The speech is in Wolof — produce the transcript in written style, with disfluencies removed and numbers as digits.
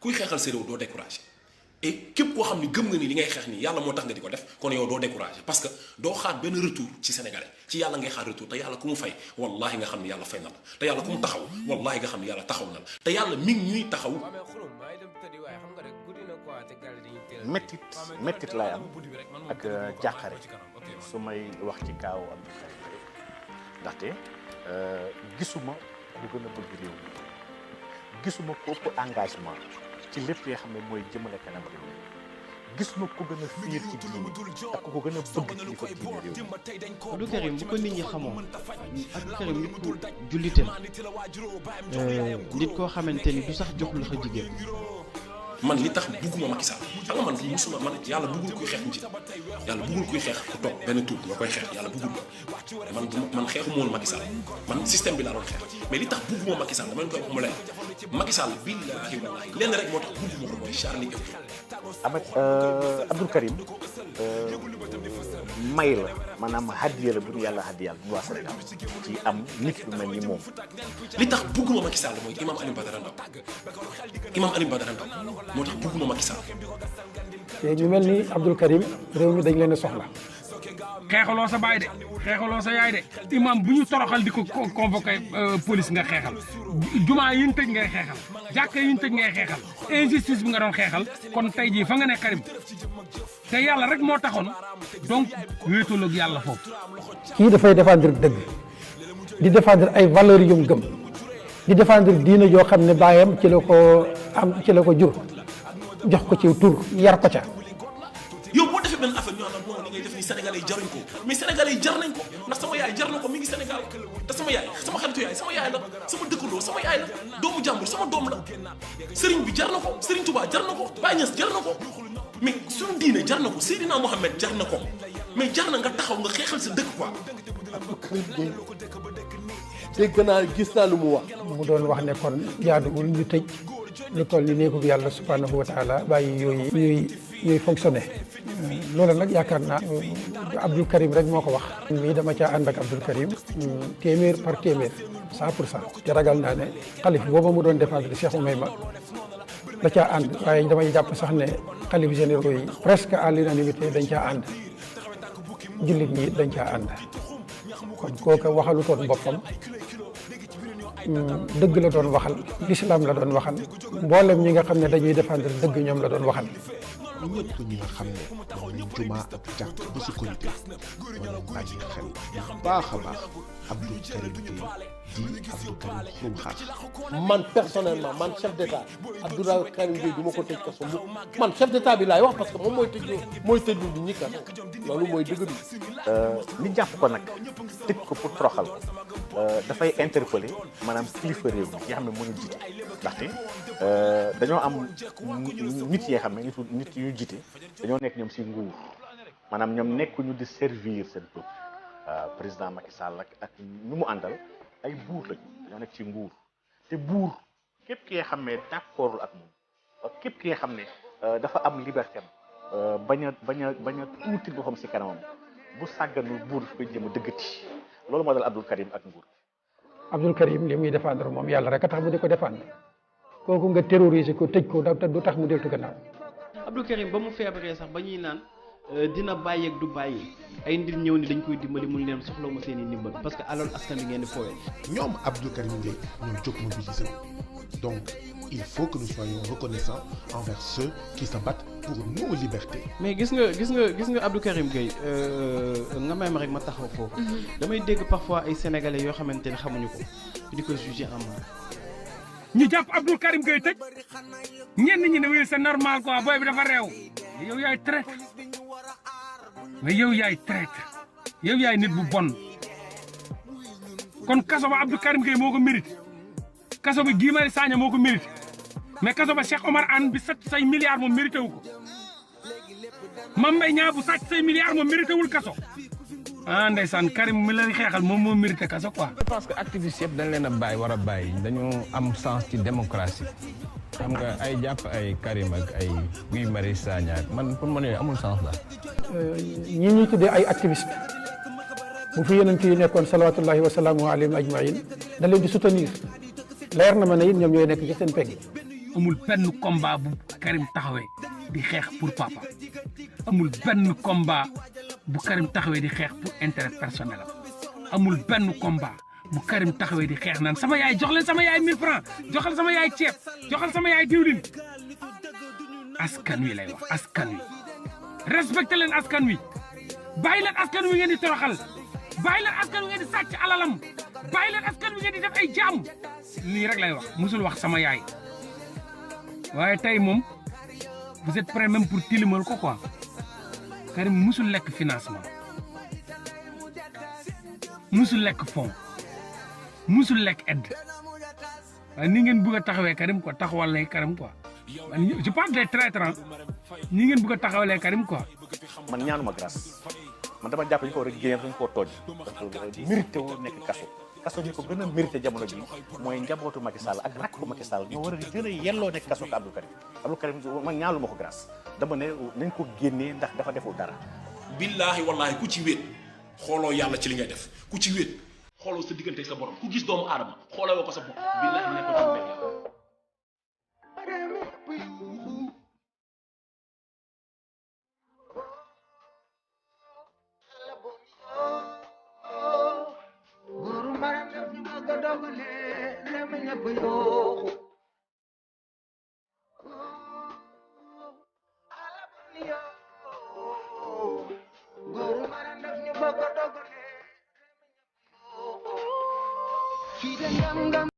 kuy xeexal sa réew doo découragé et képp koo xam ni gëm nga ni li ngay xeex nii yàlla moo tax nga di ko def kon yow doo découragé parce que doo xaar benn retour ci sénégalais ci yàlla ngay xaar retour te yàlla ku mu fay wallahi nga xam ni yàlla fay na la te yàlla ku mu taxaw wallahi nga xam ni yàlla taxaw na la te yàlla mi ngi ñuy taxaw. mettit laay am ak jàqare su may wax ci kaaw Abdou Karim Gueye ndaxte gisuma bu gën a bëgg réew mi gisuma ko ëpp engagement ci lépp yoo xam ne mooy jëmale kanam réew mi gisuma ko gën a fiir ci diine ak ko gën a bëgg ci li fa diine réew mi. Abdou Karim bu ko nit ñi xamoon Abdou Karim nit ku jullite nit koo xamante ni du sax jox loxo jigéen. man li tax bugguma Macky Sall xam nga man musuma man yàlla buggul kuy xeex njiit yàlla buggul kuy xeex ku toog benn tuut nga koy xeex yàlla buggul ko man xeexuma woon Macky Sall man système bi laa doon xeex mais li tax bugguma Macky Sall dama leen koy wax mu leer Macky Sall billaahi wallaahi lenn rek moo tax bugguma ko mooy Charlie Hebdo. Abdou Karim may la maanaam hadiya la bu ñu yàlla hadiyal bu waa Sénégal ci am nit bu mel ni moom. li tax bugguma Macky Sall mooy imam Alioune Badara Ndao moo tax bugguma Macky Sall. te ñu mel ni Abdou Karim réew mi dañ leen a soxla. xeexaloo sa baay de xeexaloo sa yaay de imam bu ñu toroxal di ko convoqué police nga xeexal jumaa yi ñu tëj ngay xeexal jàkka yi ñu tëj ngay xeexal injustice bi nga doon xeexal kon tey jii fa nga ne Karim te yàlla rek moo taxoon donc wéetul ak yàlla foofu. kii dafay défendre dëgg di défendre ay valeurs yu mu gëm di défendre diine yoo xam ne baayam ci la ko jur jox ko ci tur yar ko ca. yow boo defee benn affaire ñu naan non li ngay def ni Sénégalais yi jaruñ ko mais Sénégalais yi jar nañ ko ndax sama yaay jar na ko mi ngi Sénégal te sama yaay sama xaritu yaay sama yaay la sama dëkkandoo sama yaay la doomu jàmbur sama doom la Serigne bi jar na ko Serigne Touba jar na ko Baye Niass jar na ko mais suñu diine jar na ko Seydina Mohamed jar na ko mais jar na nga taxaw nga xeexal sa dëkk quoi. Abdou Karim Gueye dégg naa gis naa lu mu wax. mu doon wax ne kon jaaduwul ñu tëj lu toll ni néegu bi yàlla subhanahu wa taala bàyyi yooyu ñuy fonctionné loolu nag yaakaar naa Abdou Karim rek moo ko wax. mii dama caa ànd ak Abdou Karim téeméer par téeméer 100% te ragal naa ne xalif booba mu doon défendre Cheikh Oumayma da caa ànd waaye damay jàpp sax ne xalif généraux yi presque à l'unanimité dañ caa ànd jullit ñi dañ caa ànd kon kooka waxalutoon boppam dëgg la doon waxal l'islam la doon waxal mboolem ñi nga xam ne dañuy défendre dëgg ñoom la doon waxal. ñëpp ñi nga xam ne moom jumaa ak jàkk ba si korité wala bàyyi xel bu baax a baax Abdou Karim Gueye di Abdou Karim Xurum Xax. man personnellement man chef d'état Abdou Karim Gueye du ma ko tëj kaso man chef d'état bi laay wax parce que moom mooy tëj nit ñi kaso loolu mooy dëgg bi. li jàpp ko nag tëj ko pour toroxal ko dafay interpeller maanaam kilifa réew mi nga xam ne moo ñu jiite ndaxte dañoo am nit yoo xam ne nit yu jiite dañoo nekk ñoom si nguur maanaam ñoom nekkuñu di servir seen peuple président Macky Sall ak ñu mu àndal ay buur lañu dañoo nekk ci nguur te buur képp ki nga xam ne d'accordul ak moom képp ki nga xam ne dafa am liberté am bañ a tuuti boppam si kanamam bu sàgganu buur daf koy jéem a dëggati loolu moo dal Abdou Karim ak nguur. Abdou Karim li muy défendre moom yàlla rek a tax mu di ko défendre kooku nga terroriser ko tëj ko te du tax mu deltu gannaaw. Abdou Karim ba mu feebaree sax ba ñuy naan dina bàyyi ak du bàyyi ay nit ñëw ni dañ koy dimbali mu leen soxla ma seen i ndimbal parce que alal askan bi ngeen di fooyee. ñoom Abdou Karim Gueye ñoo jóg mobiliser donc il faut que nous soyons reconnaissants envers ceux qui se battent pour nos libertés. mais gis nga Abdou Karim Gueye nga may ma rek ma taxaw foofu. damay dégg parfois ay sénégalais yoo xamante ne xamuñu ko di ko juger en mal. ñu jàpp Abdou Karim Gueye tëj ñenn ñi ne oui c'est normal quoi booy bi dafa réew yow yaay traître mais yow yaay traître yow yaay nit bu bon kon kaso ba Abdou Karim Gueye moo ko mérite kaso ba Guy Marius Sagna moo ko mérite mais kaso ba Cheikh Omar Anne bi sàcc say milliards moom mérité wu ko Mame Mbaye Niang bu sàcc say milliards moom mérité wul kaso ah ndeysaan Karim mi lay xeexal moom moo mérité kaso quoi. je pense que activistes yëpp dañ leen a bàyyi war a bàyyi dañoo am sens ci démocratie xam nga ay jàpp ay Karim ak ay Guy Marius Sagna man pour man yooyu amul sens la. ñi ñuy tuddee ay activistes bu fi yonent yi nekkoon salawaatullahi wa salaamu alayhim ajmaïn da leen di soutenir leer na ma ne it ñoom ñooy nekk ci seen pegg amul benn combat bu Karim taxawee di xeex pour papa amul benn combat bu Karim taxawee di xeex pour intérêt personnel amul benn combat bu Karim taxawee di xeex naan sama yaay jox leen sama yaay 1000 francs joxal sama yaay ceeb joxal sama yaay diwlin askan wi lay wax askan wi respecté leen askan wi bàyyi leen askan wi ngeen di toroxal bàyyi leen askan wi ngeen di sàcc alalam bàyyi leen askan wi ngeen di def ay jaam lii rek lay wax musul wax sama yaay waaye tey moom vous êtes prêts même pour tilimal ko quoi Karim musul lekk financement musul lekk fond musul lekk aide waaye ni ngeen bëgg a taxawee Karim quoi taxawal lay Karim quoi je parle des traîtres ni ngeen bëgg a taxawalee Karim quoi. man ñaanuma grâce man dama jàpp ñu ko war a génne dañ koo tooj parce que mérité wu nekk kaso ñu ko gën a mérité jamono ji mooy njabootu Macky Sall ak rakk ko Macky Sall ñoo war a gën a yelloo nekk kaso ko Abdou Karim man ñaanuma ko grâce dama ne nañ ko génnee ndax dafa deful dara. billaahi wallaahi ku ci wéet xooloo yàlla ci li ngay def ku ci wéet xooloo sa diggante sa borom ku gis doomu aadama xooloo ko sa bopp billaahi nekk ko ci